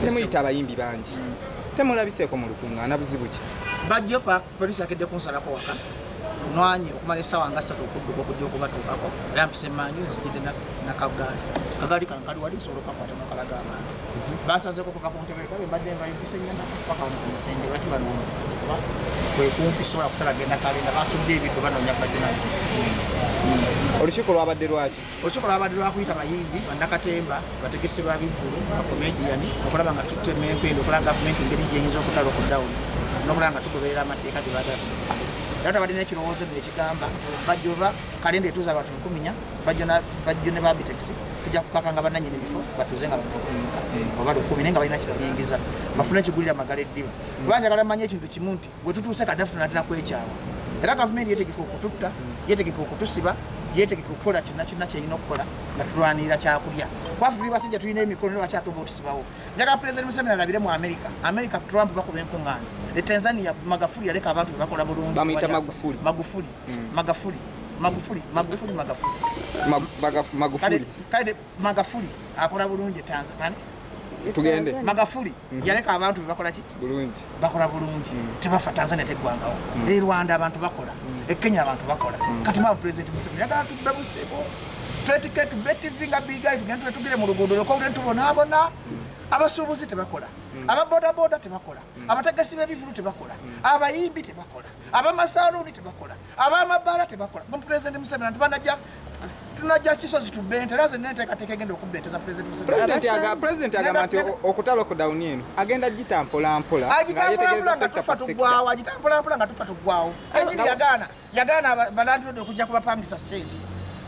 Temuyita abayimbi bangi, temulabiseeko mu lukuŋŋaana, buzibu ki? Bajjo poliisi akedde kunsalako waka, nwanye okumala essaawa nga 3 okudduka okujja okubatuukako, era mpise emanju nzigidde nakagaali, kagaali kankali wali nsobola okakwata nokalaga abantu. Basazeeko okuva ku ntebe kabe mbadde nvayo, mpise nyana paka wano ku Masenge. Lwaki wano wonsanze? Kuba kwe kumpi, sobola kusala genda kalenda. Basudde ebiddo, banoonya Bajjo n'Abitex. Olukiiko lwabadde lwaki? Olukiiko lwabadde lwakuyita bayimbi, bannakatemba, bategesi ba bivvulu, bakomediyani, okulaba nga tutema empenda, okulaba gavumenti engeri gyenyinza okutala okudown n'okulaba nga tugoberera amateeka ge baagala tugoberere. Era twabadde n'ekirowoozo nno ekigamba nti Bajjo oba kalenda etuuza abantu 4,000, Bajjo ne Babitex tujja kukakanga bannannyini bifo batuuze nga bantu 40 oba 1000, naye nga balina kibayingiza bafune ekigulira amagala eddiba. Kuba njagala manye ekintu kimu nti bwe tutuuse Kadafi tunatera kwekyawa, era gavumenti yetegeka okututta, yetegeka okutusiba, yetegeka okukola kyonna kyonna kyerina okukola nga tulwanirira kyakulya. Kwafe tuli basajja, tulina emikono, lwakyatuba otusibawo? Njagala President Museveni alabire mu America. America Trump bakuba enkuŋŋaana. E Tanzania Magafuli yaleka abantu bebakola bulungi. Bamuyita Magufuli. Magufuli, Magafuli, Magufuli, Magufuli, Magafuli. Magufuli. Kale Magafuli akola bulungi e Tanzania. Tugende. Magafuli yaleka abantu bebakola ki? Bulungi. Bakola bulungi, tebafa. Tanzania teggwangawo. E Rwanda abantu bakola, e Kenya abantu bakola. Kati mwa President Museveni yagala tubbe busibu, twetike, tubbe TV nga bigayi, tugende twetugire mu luguudo lweko tubonaabona. Abasuubuzi tebakola, ababodaboda tebakola, abategesi b'ebivulu tebakola, abayimbi tebakola, abamasaluuni tebakola, abamabaala tebakola. President Museveni nti banajja tunajja Kisozi tubbe ente, era nze nenteekateeka egenda okubba ente za President Museveni. President agamba nti okuta lockdown eno agenda gita mpola mpola. Agitambulampola nga tufa tuggwawo, agitambulampola nga tufa tuggwawo. Enyini yagaana balandlord okujja kubapangisa sente.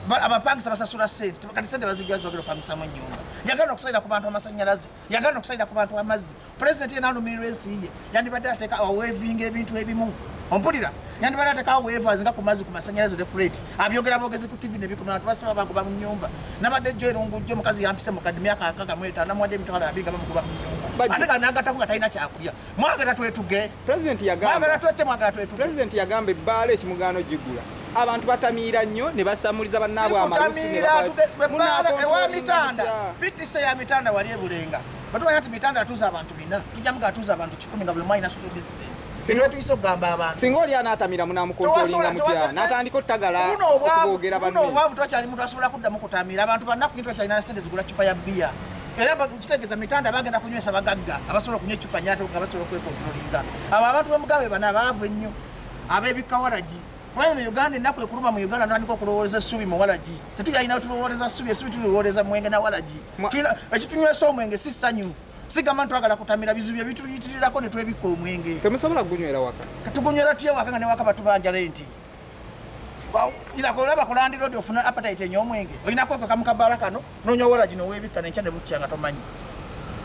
Abapangisa basasula sente, kati sente bazijja zibagenda okupangisamu ennyumba. Yagaana okusalira ku bantu amasanyalaze, yagaana okusalira ku bantu amazzi. President yena alumirirwa ensi ye, yandibadde ateeka awaivinga ebintu ebimu. Ompulira? Yandibadde ateekawo waivers nga ku mazzi, ku masanyalaze ne kurate. Abyogera bwogezi ku TV nebikuma, abantu basaba bagoba mu nyumba. Nabadde jjo erungujjo, omukazi yampise mukadde myaka 65, namuwadde 20,000 nga bamugoba mu nyumba, ate kanagattako nga talina kyakulya. Mwagala twetuge? President yagamba Mwagala twette? Mwagala twetuge? President yagamba ebbaala ekimugaano gigula, abantu batamiira nnyo ne basamuliza bannaabwe amalusu ne Sikutamiira, bakola ki? Ewa Mitanda, Mutya? PTC ya Mitanda wali ebulenga, bwetumanya nti Mitanda atuuza abantu 400, tujja muga atuuza abantu 100 nga buli omu alina social distance. Bino tuyisa okugamba abantu. Singa oli anaatamira munamucontrollinga mutya? N'atandika otutagala Buno obwavu, okuboogera buno banne. Obwavu, twakyali muntu asobola kuddamu kutamira. Abantu banaku, twakyalina sente zigula cupa ya bbiya. Era kitegeeza Mitanda bagenda kunywesa bagagga abasobola okunywa ecupa nyate nga basobola okwecontrollinga. Abo abantu bemugabe bano abaavu ennyo ab'ebika waragi, kubanga mu Uganda ennaku ekuluma. Mu Uganda ntandika okulowooleza essubi mu waragi, tetukyalina tulowooleza ssubi, essubi tulilowooleza mwenge na waragi. Ekitunywesa omwenge si ssanyu, sigamba nti twagala kutamira, bizibu bye bituyitirirako ne twebikka omwenge. Temusobola kugunywera waka? Tugunywera tutya waka nga ne waka batubanja renti? Olaba ku landlord ofuna appetite enya omwenge, olina kwekweka mu kabaala kano nonywa waragi noweebikka nenkya ne bukya nga tomanyi.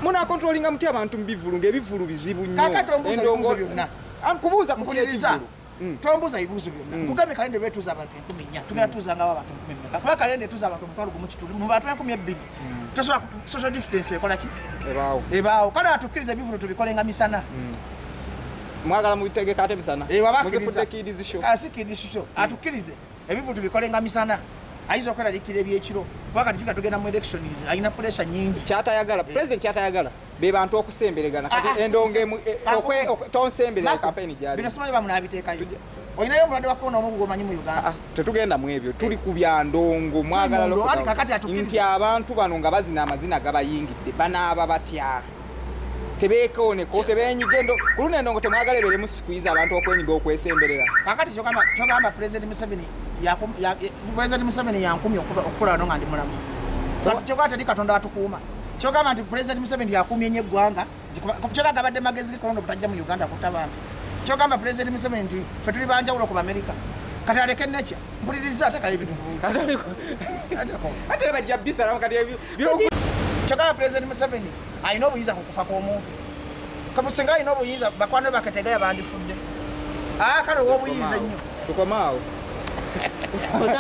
Munacontrollinga mutya abantu mu bivulu ng'ebivulu bizibu nnyo? Kaakati ombuuza ebibuuzo byonna. Ah, nkubuuza ku Mpuliriza. kyekivulu. Tombuuza ebibuuzo byonna. Nkugambye kalenda betuuza abantu 4,000, tugenda tuuzangawo abantu enkumi mmeka? Kuba kalenda etuuza abantu 1,500, mu bantu 2,000 tosobola social distance ekola ki? Ebaawo. Ebaawo. Kale atukkiriza ebivulu tubikolenga misana. Mwagala mubitegeka ate misana? Eh, waba akkiriza. Muzifudde kids show. Ah, si kids show. Atukkirize ebivulu tubikolenga misana, ayinza okweraliikira ebyekiro, kuba kati juga tugenda mu elections, alina pressure nyingi. Kyatayagala president, kyatayagala be bantu okusemberegana. Ah, Kati ah, endongo emu tonsemberera. Marco, Kampeni gyali. Bino simanyi bamunaabiteekayo. Olinayo omulwadde wa corona omu gwomanyi mu Uganda? Ah, tetugenda mu ebyo, tuli ku bya ndongo. Mwagala Mu ndongo, lockdown. ati kakati atukkirize. Nti abantu bano nga bazina amazina gabayingidde, banaaba batya? Tebeekooneko, tebenyiga endo ku luno endongo temwagala ebeeremu squeeze, abantu okwenyiga, okwesemberera. Kakati kyogamba President Museveni President Museveni yankumye okukula wano nga ndi mulamu. Kati kyogamba teri Katonda atukuuma? Kyogamba nti President Museveni yakuumye nnyo eggwanga? Kyogamba gabadde magezi ge korona obutajja mu Uganda kutta bantu? Kyogamba President Museveni nti ffe tuli banjawulo ku Bamerika? Kati aleke nekya mpuliriza, atekayo ebintu. Ate era bajja bisalamu kati Kyogamba President Museveni alina obuyinza ku kufa kw'omuntu? Kabusinga alina obuyinza, bakwano baketegaya bandifudde. Kale ow'obuyinza ennyo. Tukomaawo.